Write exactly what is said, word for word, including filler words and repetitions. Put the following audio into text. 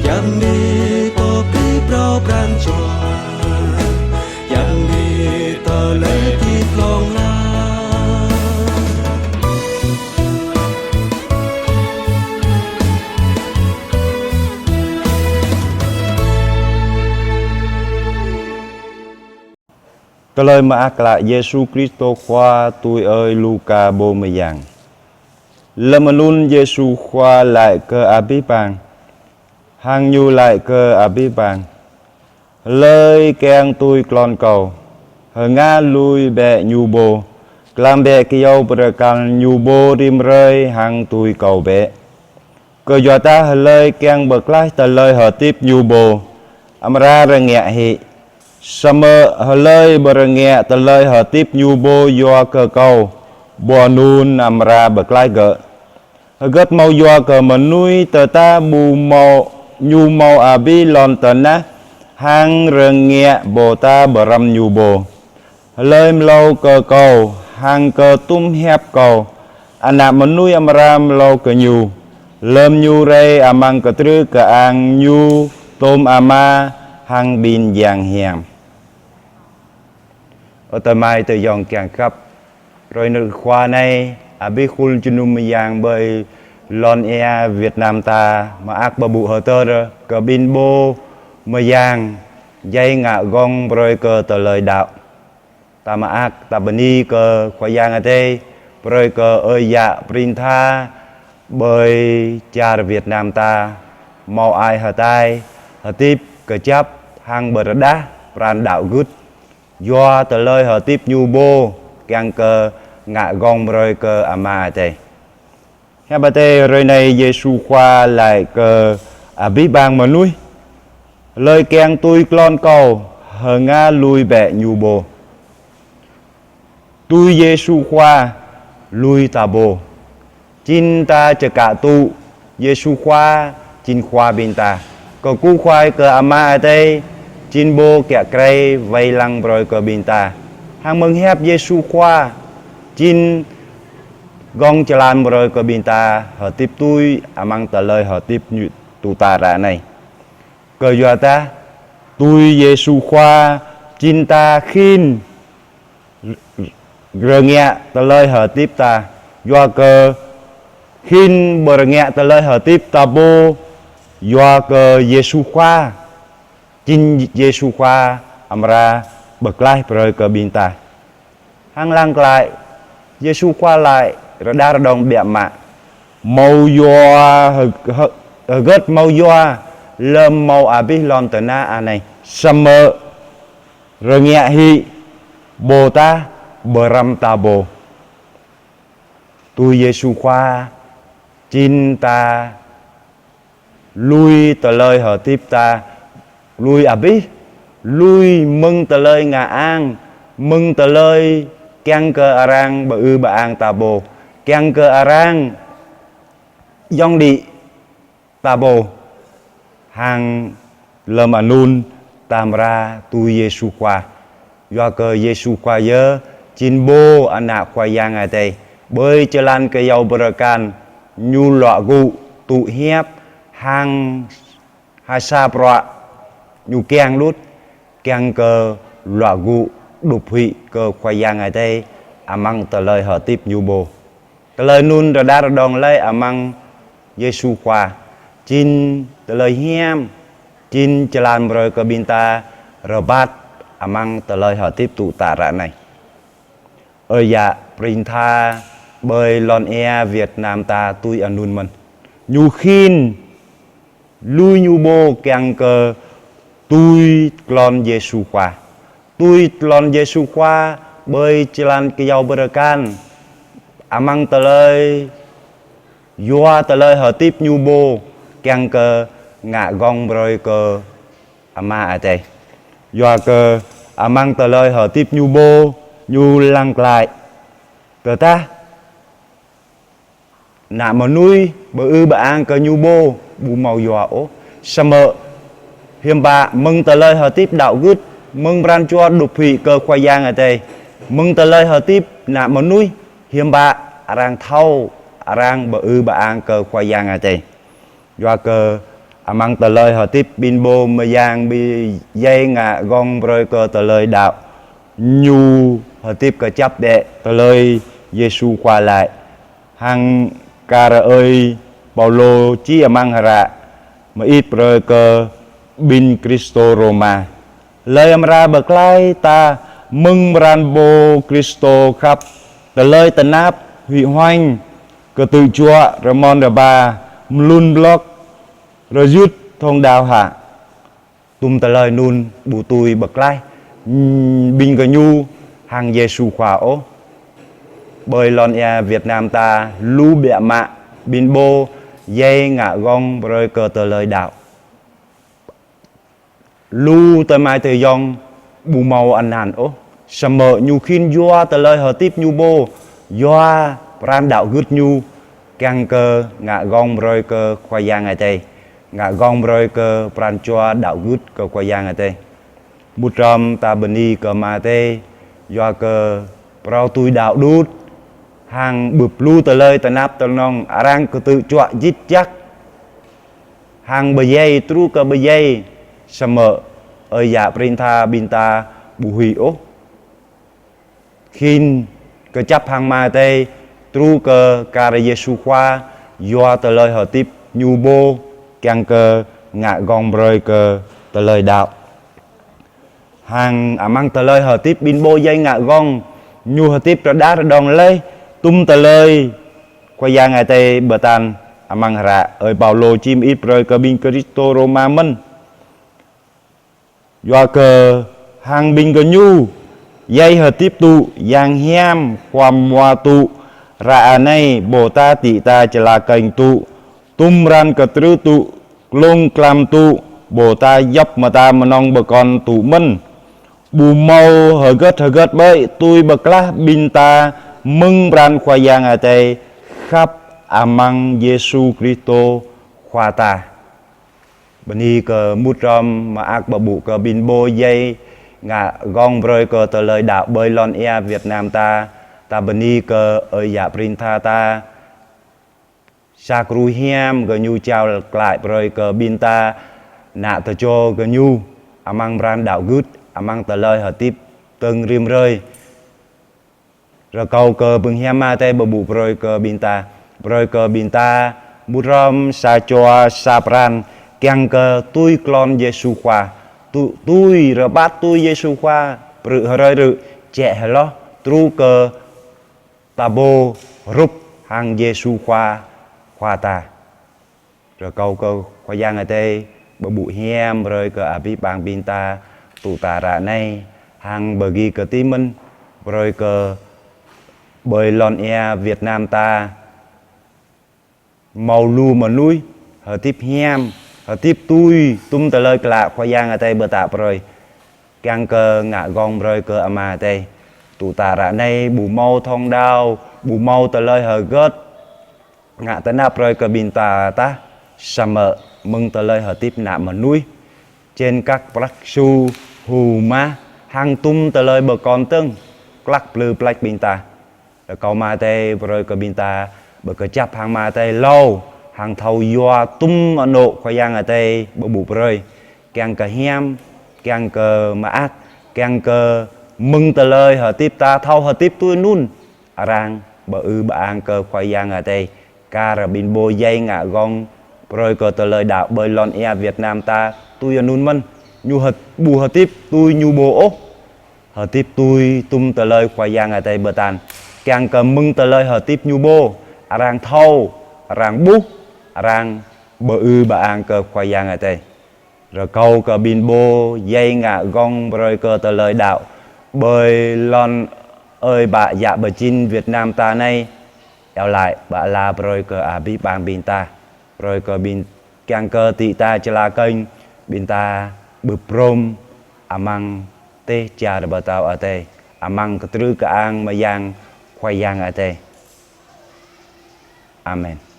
Yang ni pơkri phrâo pran jua, yang ni tơlơi hơdip hlŏng lar. Tơlơi mơak klă Yêsu Kristô Khua tui ơi Luka pô mơyang. Lơm anŭn Yêsu Khua laĭ kơ abih bang, hăng Ñu laĭ kơ abih bang: Hlơi kiăng tui klon Kâo, hơngah lui bĕ ñu pô, klăm bĕ kơyâo bơrơkal ñu pô rĭm hrơi hăng tui Kâo bĕ. Kơyua dah hlơi kiăng pơklaih tơlơi hơdip ñu pô, amra rơngiă hĭ. Samơ̆ hlơi pơrơngiă tơlơi hơdip ñu pô yua kơ Kâo, pô anŭn amra pơklaih gơ̆. Hơgĕt hmâo yua kơ mơnuih tơdah ƀu hmâo, ñu hmâo abih lŏn tơnah, hăng rơngiă ƀôdah pơrăm ñu pô. Hlơi mlâo kơ Kâo, hăng kơ tŭm hiăp Kâo, Ană Mơnuih amra mlâo kơ ñu, lơm ñu rai amăng kơtrư kơang ñu tôm Ama hăng ƀing yang hiam. Ơ adơi amai ayŏng kiăng khăp, hrơi nơ̆r Khua anai, abih khul jơnum mơyang ƀơi lŏn ia Việt Nam ta, mơak pơpŭ hơdơr kơ ƀing pô mơyang, djai ngă gơ̆ng brơi kơ tơlơi đaŏ. Ta mơak, ta bơni kơ Khua Yang Adai, brơi kơ ơi yă prin tha ƀơi čar Việt Nam ta, hmâo ai hơtai, hơdip, kơjăp, hăng pơrơđah pran đaŏ gưt, yua tơlơi hơdip ñu pô, kiăng kơ ngă gơ̆ng brơi kơ Ama Adai. Hiăp Adai hrơi anai Yêsu Khua laĭ kơ abih bang mơnuih: Hlơi kiăng tui klon Kâo, hơngah lui bĕ ñu pô. Tui Yêsu Khua, lui ta pô. Jing ta čơkă tŭ Yêsu Khua jing Khua ƀing ta. Kơkuh Khua kơ Ama Adai, jing pô kiă kriê wai lăng brơi kơ ƀing ta. Hăng mơ̆ng hiăp Yêsu Khua, jing gơ̆ng jơlan brơi kơ ƀing ta hơdip tui amăng tơlơi hơdip ñu tŭ ta ră anai. Kơyua dah tui Yêsu Khua, jing ta khĭn rơngiă tơlơi hơdip ta, yua kơ khĭn pơrơngiă tơlơi hơdip ta pô, yua kơ Yêsu Khua, jing Yêsu Khua amra pơklaih brơi kơ ƀing ta. Hăng lăng glaĭ, Yêsu Khua laĭ rơđah rơđông biă mă: Hmâo yua hơ-, hơ-, hơgĕt hmâo yua lơm hmâo abih lŏn tơnah anai, samơ̆ rơngiă hĭ, ƀôdah pơrăm ta pô. Tui Yêsu Khua, jing ta lui tơlơi hơdip ta, lui abih, lui mơ̆ng tơlơi ngă ang, mơ̆ng tơlơi kiăng kơ arăng pơư pơang ta pô, kiăng kơ arăng yŏng đĭ ta pô. Hăng lơm anŭn ta amra tui Yêsu Khua. Yua kơ Yêsu Khua yơh jing pô Ană Khua Yang Adai. Ƀơi jơlan kơyâo bơrơkal, ñu luă gŭ tŭ hiăp hăng ha sa bruă ñu kiăng đôč, kiăng kơ luă gŭ đŭp huĭ kơ Khua Yang Adai amăng tơlơi hơdip ñu pô. Tơlơi anŭn rơđah rơđông laih amăng Yêsu Khua, jing tơlơi hiam, jing jơlan brơi kơ ƀing ta rơbat amăng tơlơi hơdip tŭ ta ră anai. Ơi yă prin tha ƀơi lŏn ia Việt Nam ta tui anŭn mơ̆n. Ñu khĭn lui ñu pô kiăng kơ tui klon Yêsu Khua. Tui klon Yêsu Khua ƀơi jơlan kơyâo bơrơkal. Amăng tơlơi, yua tơlơi hơdip ñu pô kiăng kơ ngă gơ̆ng brơi kơ Ama Adai. Yua kơ amăng tơlơi hơdip ñu pô, ñu lăng glaĭ. Tơdah ană mơnuih pơư pơang kơ ñu pô ƀu hmâo yua ôh. Samơ̆ hiư̆m pă mơ̆ng tơlơi hơdip đaŏ gưt, mơ̆ng pran jua đŭp huĭ kơ Khua Yang Adai, mơ̆ng tơlơi hơdip ană mơnuih hiư̆m pă arăng thâo, arăng pơư pơang kơ Khua Yang Adai. Yua kơ Amăng tơlơi hơdip ƀing pô mơyang ƀing djai ngă gơ̆ng brơi kơ tơlơi đaŏ. Ñu hơdip kơjăp đĕ tơlơi Yêsu Khua laĭ. Hăng kar ơi Paulô čih amăng hră mơit brơi kơ ƀing Kristô Rôma. Hlơi amra pơklaih ta mơ̆ng pran pô Kristô khăp, tơlơi tơnap, huĭ huañ, kơtư̆ juă, rơmon rơba, mlŭn blŏk, rơyut thŏng đao hă? Tum tơlơi anŭn ƀu tui pơklaih, ừm, ƀing gơñu hăng Yêsu Khua ôh. Ƀơi lŏn ia Việt Nam ta lu biă mă ƀing pô djai ngă gơ̆ng brơi kơ tơlơi đaŏ. Lu tơmai tơyŏng ƀu hmâo anăn ôh. Samơ̆ ñu khĭn yua tơlơi hơdip ñu pô, yua pran đaŏ gưt ñu, kiăng kơ ngă gơ̆ng brơi kơ Khua Yang Adai, ngă gơ̆ng brơi kơ pran jua đaŏ gưt kơ Khua Yang Adai. Mŭt hrŏm ta bơni kơ Ama Adai, yua kơ phrâo tui đaŏ đôč, hăng bưp lu tơlơi tơnap tơnŏng arăng kơtư̆ juă jit jak. Hăng pơdjai truh kơ pơdjai, samơ̆ ơi yă prin tha ƀing ta ƀu huĭ ôh. Khĭn kơjăp hăng Ama Adai truh kơ kar Yêsu Khua, yua tơlơi hơdip ñu pô, kiăng kơ ngă gơ̆ng brơi kơ tơlơi đaŏ. Hăng amăng tơlơi hơdip ƀing pô djai ngă gơ̆ng, ñu hơdip rơđah rơđông laih tum tơlơi Khua Yang Adai pơtă amăng hră ơi Paulô čih mơit brơi kơ ƀing Kristô Rôma mơ̆n. Yua kơ hăng ƀing gơñu djai hơdip tŭ, yang hiam khua mua tŭ, ră anai pô ta đĭ ta jơla kơnh tŭ, tum pran kơtrư tŭ, klông klam tŭ, pô ta djŏp mơta mơnơ̆ng pơkŏn tŭ mơ̆n. Ƀu hmâo hơget hơget ƀơi tui pơklaih ƀing ta mơ̆ng pran Khua Yang Adai khăp amăng Yêsu Kristô Khua ta. Bơni kơ mŭt hrŏm mơak pơpŭ kơ ƀing pô djai ngă gơ̆ng brơi kơ tơlơi đaŏ ƀơi lŏn ia Việt Nam ta, ta bơni kơ ơi yă prin tha ta. Sa kru hiam gơñu jao glaĭ brơi kơ ƀing ta, nă tơčô gơñu, amăng pran đaŏ gưt, amăng tơlơi hơdip tơ̆ng rĭm hrơi. Rơkâo kơ bưng hiam Ama Adai pơpŭ brơi kơ ƀing ta, brơi kơ ƀing ta, mŭt hrŏm sa jua sa pran, kiăng kơ tui klon Yêsu Khua, tu-, tui rơbat tui Yêsu Khua, prư̆ hrơi rư̆, jĕ hloh, truh kơ ta pô hrup hăng Yêsu Khua, Khua ta. Rơkâo kơ Khua Yang Adai pơpŭ hiam brơi kơ abih bang ƀing ta tŭ ta ră anai, hăng pơgi kơti mơ̆n brơi kơ ƀơi lŏn ia Việt Nam ta. Hmâo lu mơnuih hơdip hiam, hơdip tui tum tơlơi klă Khua Yang Adai pơtă brơi, kiăng kơ ngă gơ̆ng brơi kơ Ama Adai. Tŭ ta ră anai ƀu hmâo thŏng đao, ƀu hmâo tơlơi hơget ngă tơnap brơi kơ ƀing ta tah, samơ̆ mơ̆ng tơlơi hơdip nă mơnuih, čen kăk prăk su, huma, hăng tum tơlơi pơkŏn tơ̆ng, klăk plư plač ƀing ta. Rơkâo Ama Adai brơi kơ ƀing ta pơkơjăp hăng Ama Adai hlâo, hăng thâo yua tum anŏ Khua Yang Adai pơpŭ brơi, kiăng kơ hiam, kiăng kơ mơak, kiăng kơ mơ̆ng tơlơi hơdip ta thâo hơdip tui anŭn, arăng pơư pơang kơ Khua Yang Adai, kar ƀing pô djai ngă gơ̆ng brơi kơ tơlơi đaŏ ƀơi lŏn ia Việt Nam ta tui anŭn mơ̆n. Ñu hơt-, ƀu hơdip tui ñu pô ôh, hơdip tui tum tơlơi Khua Yang Adai pơtă, kiăng kơ mơ̆ng tơlơi hơdip ñu pô, arăng thâo, arăng ƀuh, arăng pơư pơang kơ Khua Yang Adai. Rơkâo kơ ƀing pô djai ngă gơ̆ng brơi kơ tơlơi đaŏ ƀơi lŏn ơi ƀă yă pơjing Việt Nam ta anai, iâu laĭ pơala brơi kơ abih bang ƀing ta, brơi kơ ƀing, kiăng kơ đĭ ta jơla kơnh, ƀing ta bưp hrŏm amăng teh čar pơtao Adai, amăng kơtrư kơang mơyang Khua Yang Adai. Amen.